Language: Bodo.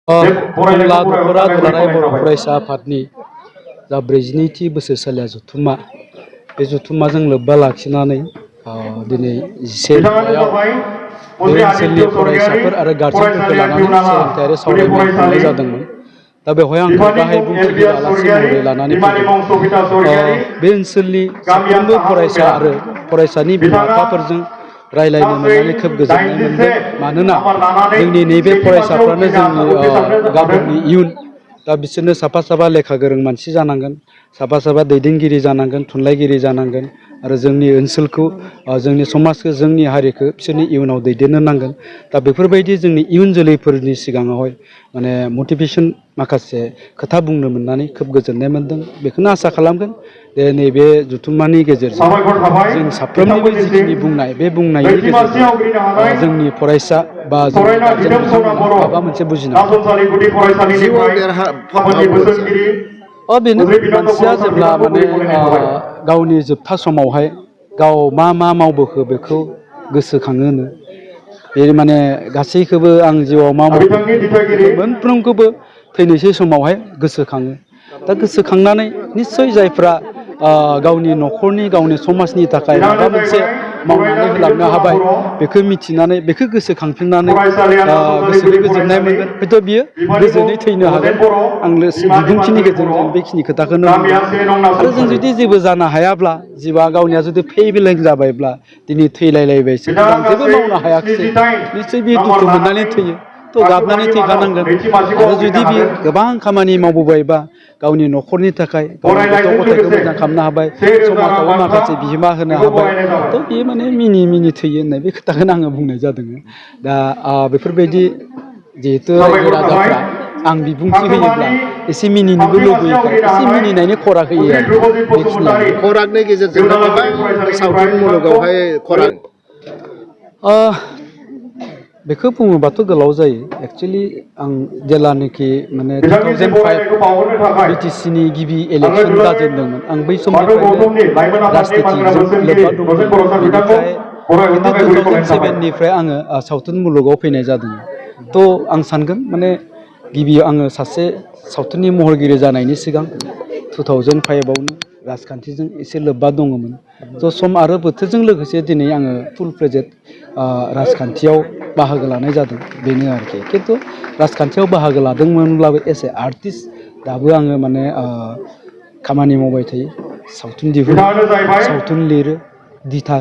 कमला दख'रा दुलाराय बर' फरायसा आफादनि जा 42थि बोसोरसालिया जथुम्मा बे जथुम्माजों लोब्बा लाखिनानै दिनै 11 मायथाइयाव बे ओनसोलनि फरायसाफोर आरो गारजेनफोरखौ लानानै सोलोंथायारि सावरायमेल खुंनाय जादोंमोन। दा बेवहाय आंखौ गाहाय बुंथिगिरि आलासि महरै लानानै फैदों। बे ओनसोलनि साफ्रोमबो फरायसा आरो फरायसानि बिमा बिफाफोरजों रायलायनो मोननानै खोब गोजोननाय मोनदों। मानोना जोंनि नैबे फरायसाफ्रानो जोंनि गाबोननि इयुन। दा बिसोरनो साफा साफा लेखा गोरों मानसि जानांगोन, साफा साफा दैदेनगिरि जानांगोन, थुनलाइगिरि जानांगोन आरो जोंनि ओनसोलखौ, जोंनि समाजखौ, जोंनि हारिखौ बिसोरनि इयुनाव दैदेननो नांगोन। दा बेफोरबायदि जोंनि इयुन जोलैफोरनि सिगाङावहाय माने मटिभेसन माखासे खोथा बुंनो मोननानै खोब गोजोननाय मोनदों। बेखौनो आसा खालामगोन जे नैबे जथुम्मानि गेजेरजों जों साफ्रोमनिबो जिखिनि बुंनाय बे बुंनायनि गेजेरजों जोंनि फरायसा बा जोंनि गारजेन बिथांमोना माबा मोनसे बुजिनो बेनो मानसिया जेब्ला माने गावनि जोबथा समावहाय गाव मा मावबोखो बेखौ गोसोखाङोनो। बे माने गासैखौबो आं जिउआव मा मोनफ्रोमखौबो थैनोसै समावहाय गोसोखाङो। दा गोसोखांनानै निस्सय जायफ्रा गावनि न'खरनि, गावनि समाजनि थाखाय माबा मोनसे मावनानै होलांनो हाबाय, बेखौ मिथिनानै, बेखौ गोसोखांफिननानै गोसोखौ गोजोननाय मोनगोन। हयथ' बियो गोजोनै थैनो हागोन। आं बिबुंथिनि गेजेरजों बेखिनि खोथाखौनो बुंदों। आरो जों जुदि जेबो जानो हायाब्ला, जिबा गावनिया जुदि फेइलें जाबायब्ला, दिनै थैलायलायबायसै, आं जेबो मावनो हायाखिसै, निस्सय बियो दुखु मोननानै थैयो। थ' गाबनानै थैखानांगोन। आरो जुदि बियो गोबां खामानि मावबोबायबा, गावनि न'खरनि थाखाय, गावनि गथ' गथायखौ मोजां खालामनो हाबाय, समाजावबो माखासे बिहोमा होनो हाबाय, थ' बियो माने मिनि थैयो होननाय बे खोथाखौनो आङो बुंनाय जादों। दा बेफोरबायदि जिहेथु रायजो राजाफ्रा आं बिबुंथि होयोब्ला एसे मिनिनोबो लुबैयोखाय एसे मिनिनायनि खराग होयो आरो बेखिनियानो। खरागनि गेजेरजोंनो गोबां सावथुन मुलुगावहाय खराग बेखौ बुङोबाथ' गोलाव जायो। एक्सुवेलि आं जेलानाखि माने 2005 BTCनि गिबि इलेक्सन जाजेनदोंमोन, आं बै समनिफ्रायनो राजनितिजों लोब्बा दंमोन। बेनिफ्राय खिन्थु 2007निफ्राय आङो सावथुन मुलुगाव फैनाय जादों। थ' आं सानगोन माने गिबियाव आङो सासे सावथुननि महरगिरि जानायनि सिगां 2005आवनो राजखान्थिजों एसे लोब्बा दङमोन। थ' सम आरो बोथोरजों लोगोसे दिनै आङो फुल फ्लेजेड राजखान्थियाव बाहागो लानाय जादों, बेनो आरोखि। खिन्थु राजखान्थियाव बाहागो लादोंमोनब्लाबो एस ए आर्टिस्ट दाबो आङो माने खामानि मावबाय थायो। सावथुन दिहुनो, सावथुन लिरो, दिथा